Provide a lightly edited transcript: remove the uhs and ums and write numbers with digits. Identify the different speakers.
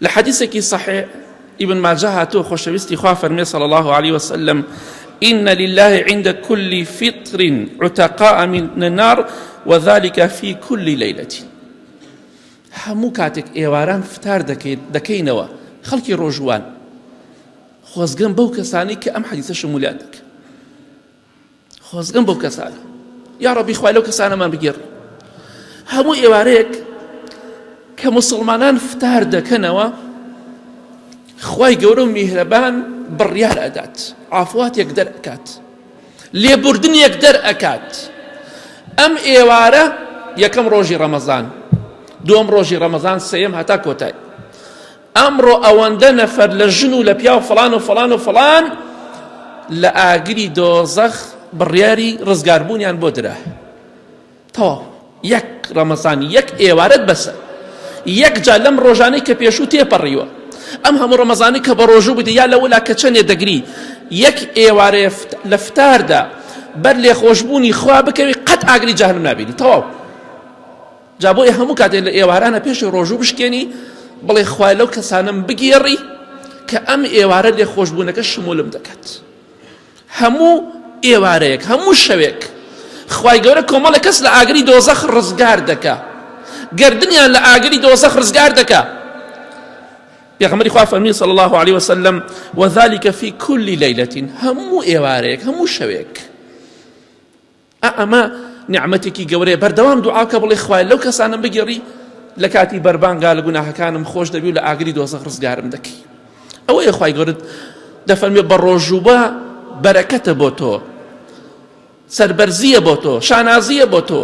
Speaker 1: لە حەدیثێکی صحیح ابن ماجه هاتووە خۆشەویستی خوا فەرمێ صلی الله علیه وسلم إن لله عند كل فطر عتقاء من النار وذلك في كل ليلة هەموو کاتێک ئێواران فتار دەکەینەوە خەڵکی ڕۆژوان خۆزگەم بەو کەسانی کە ئەم حەدیثە شمولیان دەکەن خۆزگەم بەو کەسانە یا ڕەبی خوای لەو کەسانەمان بگێڕ هەموو ئێوارەیەک کە مسلمانان فتار دەکەنەوە خوای گەورە و میهرەبان بڕیار ئەدات عافواتێک دەرئەکات لێبوردنێک دەرئەکات ئەم ئێوارە یەکەم ڕۆژی ڕەمەزان دووەم ڕۆژی ڕەمەزان سێیەم هەتا کۆتای ئەمڕۆ ئەوەندە نەفەر لە ژن و لە پیاو فڵان و فڵان و فڵان لە ئاگری دۆزەخ بڕیاری ڕزگاربوونیان بۆ درا تەواو یەک ڕەمەزان یەک ئێوارەت بەسە یەک جا لەم ڕۆژانەی کە پێشوو تێپەڕیوە ئەم هەموو ڕەمەزانی کە بە ڕۆژوو بوویت یا لەولا کە چەندێ دەگری یەک ئێوارێ لە فتاردا بەر لێخۆشبوونی خوا بکەوی قەت ئاگری جەهەنم نابینی تەواو جا بۆیە هەموو کاتێک لە ئێوارانە پێشی ڕۆژوو بشکێنی بڵێ خوای لەو کەسانم بگێڕی کە ئەم ئێوارە لێ خۆشبوونەکە شمولم دەکات هەموو ئێوارەیەک هەموو شەوێک خوای گەورە کۆمەڵە کەس لە ئاگری دۆزەخ ڕزگار دەکا گردنیان لە ئاگری دۆزەخ ڕزگار دەکا پێغەمبەری خوا فەرمی صلی الله علیه وسلم وذلك في كل ليلة هەموو ئێوارەیەک هەموو شەوێک ئا ئەمە نیعمەتێکی گەورەیە بەردەوام دوعا بکە بڵێ خوایە لەو کەسانەم بگێڕی لە کاتی بەربانگا لە گوناهەکانم خۆش دەبی و لە ئاگری دۆزەخ ڕزگارم دەکەی ئەوەیە خوای گەورە دەفەرمێ بە ڕۆژووبە بەرەکەتە بۆ تۆ سەربەرزیە بۆ تۆ شانازیە بۆ تۆ.